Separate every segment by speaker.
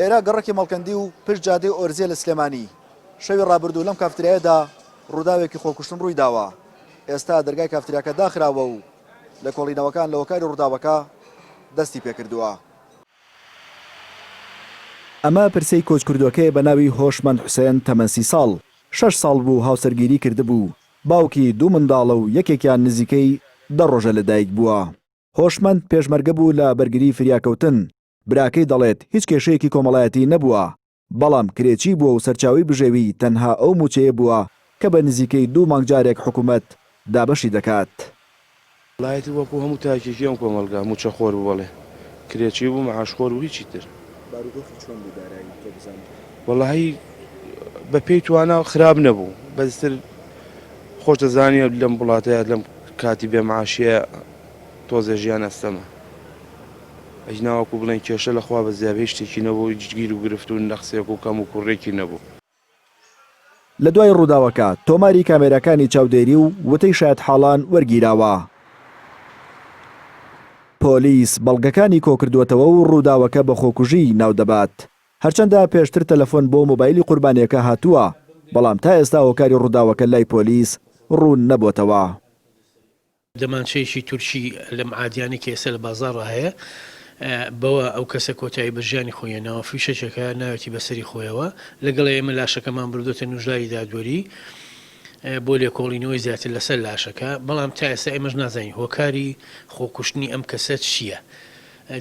Speaker 1: ئێرە گەڕەکی مەڵکەندی و پشت جادەی ئۆرزیە لە سلێمانی، شەوی ڕابردوو لەم کافتریایەدا ڕووداوێکی خۆکوشتن ڕوویداوە، ئێستا دەرگای کافتریاکە داخراوە و لێکۆڵینەوەکان لە هۆکاری ڕووداوەکە دەستی پێکردووە. ئەمە پرسەی کۆچکردووەکەیە بە ناوی هۆشمەند حوسێن تەمەن سی ساڵ، شەش ساڵ بوو هاوسەرگیری کردبوو، باوکی دوو منداڵە و یەکێکیان نزیکەی دە ڕۆژە لەدایک بووە. هۆشمەند پێشمەرگە بوو لە بەرگری فریاکەوتن، براکەی دەڵێت هیچ کێشەیەکی کۆمەڵایەتی نەبووە، بەڵام کرێچی بووە و سەرچاوەی بژێوی تەنها ئەو مووچەیە بووە کە بە نزیکەی دوو مانگ جارێک حکومەت دابەشی دەکات.
Speaker 2: وەڵایەتی وەکو هەموو تاکێکی ئەم کۆمەڵگا مووچە خۆر بوو بەڵێ کرێچی بوو معاش خۆر بوو هیچی تر.
Speaker 1: بارودۆخی چۆن بوو دارایی تۆ بزانم؟
Speaker 2: وەڵاهی بە پێی توانا خراپ نەبوو بەس تر خۆش دەزانی لەم وڵاتەیا لەم کاتی بێ معاشیە تۆزێ ژیان ئەستەمە ئەگینا وەکو بڵێن کێشە لە خوا بەزیابێ هیچ شتێکی نەبوو هیچ گیر و گرفت و نەخسێک و کەم و کوڕێکی نەبوو.
Speaker 1: لە دوای ڕووداوەکە تۆماری کامێراکانی چاودێری و وتەی شایەتحاڵان وەرگیراوە. پۆلیس بەڵگەکانی کۆکردووەتەوە و ڕووداوەکە بە خۆکوژی ناودەبات. هەرچەندە پێشتر تەلەفۆن بۆ مۆبایلی قوربانییەکە هاتووە، بەڵام تا ئێستا هۆکاری ڕووداوەکە لای پۆلیس ڕوون نەبۆتەوە.
Speaker 3: دەمانچەیەکی تورکی لەم عادیانەی کە ئێستا لە بازاڕا هەیە بەوە ئەو کەسە کۆتایی بە ژیانی خۆی هێناوە، فیشەکێکە ناوێتی بەسەری خۆیەوە، لەگەڵ ئێمە لاشەکەمان بردۆتە نوژداری دادوەری بۆ لێکۆڵینەوەی زیاتر لەسەر لاشەکە، بەڵام تا ئێستا ئێمەش نازانین هۆکاری خۆکوشتنی ئەم کەسە چییە،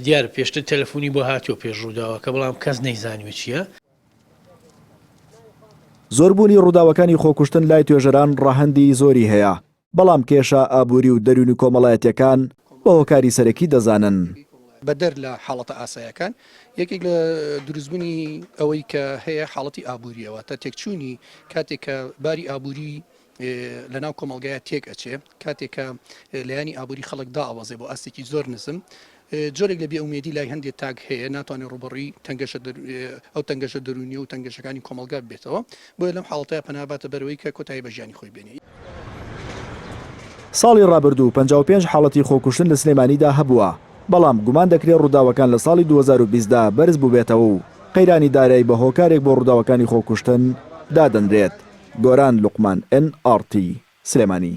Speaker 3: دیارە پێشتر تەلەفۆنی بۆ هاتووە پێش ڕووداوەکە، بەڵام کەس نەیزانیوە چییە.
Speaker 1: زۆربوونی ڕووداوەکانی خۆکوشتن لای توێژەران ڕەهەندی زۆری هەیە، بەڵام کێشە ئابووری و دەروونی کۆمەڵایەتییەکان بە هۆکاری سەرەکی دەزانن.
Speaker 4: بەدەر لە حاڵەتە ئاسایەکان، یەکێک لە دروستبوونی ئەوەی کە هەیە حاڵەتی ئابوورییە، واتە تێکچوونی کاتێک کە باری ئابووری لەناو کۆمەڵگایە تێک ئەچێ، کاتێک کە لایەنی ئابووری خەڵک دائەوەزێ بۆ ئاستێکی زۆر نزم، جۆرێک لە بێئومێدی لای هەندێک تاک هەیە، ناتوانێت ڕووبەڕووی تەنگەشە ئەو تەنگەشە دەروونییە و تەنگەشەکانی کۆمەڵگا ببێتەوە، بۆیە لەم حاڵەتەیا پەنا باتە بەر ئەوەی کە کۆتایی بە ژیانی خۆی بێنێ.
Speaker 1: ساڵی ڕابردوو 55 حاڵەتی خۆکوشتن لە سلێمانیدا هەبووە، بەڵام گومان دەکرێت ڕووداوەکان لە ساڵی 2020 دا بەرز بووبێتەوە و قەیرانی دارایی بە هۆکارێک بۆ ڕووداوەکانی خۆکوشتن دادەنرێت. گۆران لوقمان، ئێن ئاڕ تی، سلێمانی.